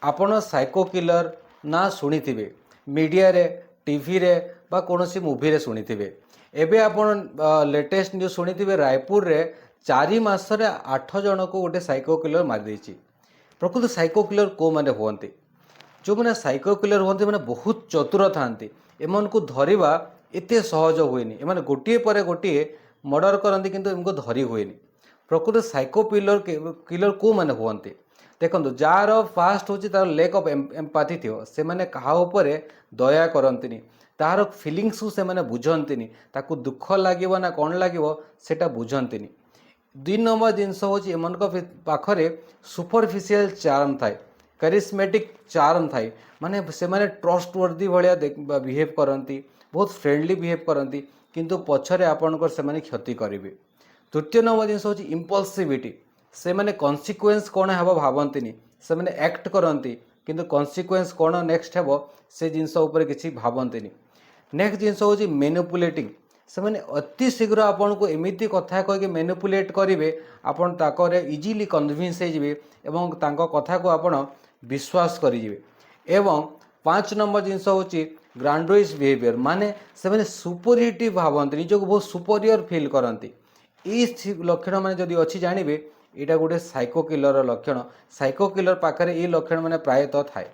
ଆପଣ psycho killer ନାଁ ଶୁଣିଥିବେ, ମିଡ଼ିଆରେ, ଟିଭିରେ ବା କୌଣସି ମୁଭିରେ ଶୁଣିଥିବେ। ଏବେ ଆପଣ ଲେଟେଷ୍ଟ ନ୍ୟୁଜ୍ ଶୁଣିଥିବେ, ରାୟପୁରରେ 4 ମାସରେ ଆଠ ଜଣକୁ ଗୋଟେ ସାଇକୋ କିଲର ମାରିଦେଇଛି। ପ୍ରକୃତ ସାଇକୋ କିଲର କେଉଁମାନେ ହୁଅନ୍ତି? ଯେଉଁମାନେ ସାଇକୋ କିଲର ହୁଅନ୍ତି, ମାନେ ବହୁତ ଚତୁର ଥାନ୍ତି। ଏମାନଙ୍କୁ ଧରିବା ଏତେ ସହଜ ହୁଏନି। ଏମାନେ ଗୋଟିଏ ପରେ ଗୋଟିଏ ମର୍ଡ଼ର କରନ୍ତି, କିନ୍ତୁ ଏମାନଙ୍କୁ ଧରି ହୁଏନି। ପ୍ରକୃତ ସାଇକୋ କିଲର କେଉଁମାନେ ହୁଅନ୍ତି? ଦେଖନ୍ତୁ, ଯାହାର ଫାଷ୍ଟ ହେଉଛି ତାର ଲେକ୍ ଅଫ୍ ଏମ୍ପାଥି ଥିବ। ସେମାନେ କାହା ଉପରେ ଦୟା କରନ୍ତିନି, ତାହାର ଫିଲିଙ୍ଗସକୁ ସେମାନେ ବୁଝନ୍ତିନି। ତାକୁ ଦୁଃଖ ଲାଗିବ ନା କ'ଣ ଲାଗିବ, ସେଇଟା ବୁଝନ୍ତିନି। ଦୁଇ ନମ୍ବର ଜିନିଷ ହେଉଛି, ଏମାନଙ୍କ ପାଖରେ ସୁପରଫିସିଆଲ ଚାର୍ମ ଥାଏ, କାରିସ୍ମେଟିକ୍ ଚାର୍ମ ଥାଏ। ମାନେ ସେମାନେ ଟ୍ରଷ୍ଟ ୱର୍ଦି ଭଳିଆ ବିହେଭ୍ କରନ୍ତି, ବହୁତ ଫ୍ରେଣ୍ଡଲି ବିହେଭ୍ କରନ୍ତି, କିନ୍ତୁ ପଛରେ ଆପଣଙ୍କର ସେମାନେ କ୍ଷତି କରିବେ। ତୃତୀୟ ନମ୍ବର ଜିନିଷ ହେଉଛି ଇମ୍ପଲସିଭିଟି। ସେମାନେ କନସିକ୍ୱେନ୍ସ କ'ଣ ହେବ ଭାବନ୍ତିନି। ସେମାନେ ଆକ୍ଟ କରନ୍ତି, କିନ୍ତୁ କନସିକ୍ୱେନ୍ସ କ'ଣ ନେକ୍ସଟ ହେବ, ସେ ଜିନିଷ ଉପରେ କିଛି ଭାବନ୍ତିନି। ନେକ୍ସଟ ଜିନିଷ ହେଉଛି ମେନିପୁଲେଟିଂ। ସେମାନେ ଅତି ଶୀଘ୍ର ଆପଣଙ୍କୁ ଏମିତି କଥା କହିକି ମେନିପୁଲେଟ୍ କରିବେ, ଆପଣ ତାକରେ ଇଜିଲି କନଭିନ୍ସ ହେଇଯିବେ ଏବଂ ତାଙ୍କ କଥାକୁ ଆପଣ ବିଶ୍ୱାସ କରିଯିବେ। ଏବଂ ପାଞ୍ଚ ନମ୍ବର ଜିନିଷ ହେଉଛି ଗ୍ରାଣ୍ଡୋଇସ୍ ବିହେଭିଅର, ମାନେ ସେମାନେ ସୁପରିଟି ଭାବନ୍ତି, ନିଜକୁ ବହୁତ ସୁପରିୟର ଫିଲ୍ କରନ୍ତି। ଏଇ ଲକ୍ଷଣ ମାନେ ଯଦି ଅଛି, ଜାଣିବେ ଏଇଟା ଗୋଟେ ସାଇକୋ କିଲର ଲକ୍ଷଣ। ସାଇକୋ କିଲର ପାଖରେ ଏଇ ଲକ୍ଷଣ ମାନେ ପ୍ରାୟତଃ ଥାଏ।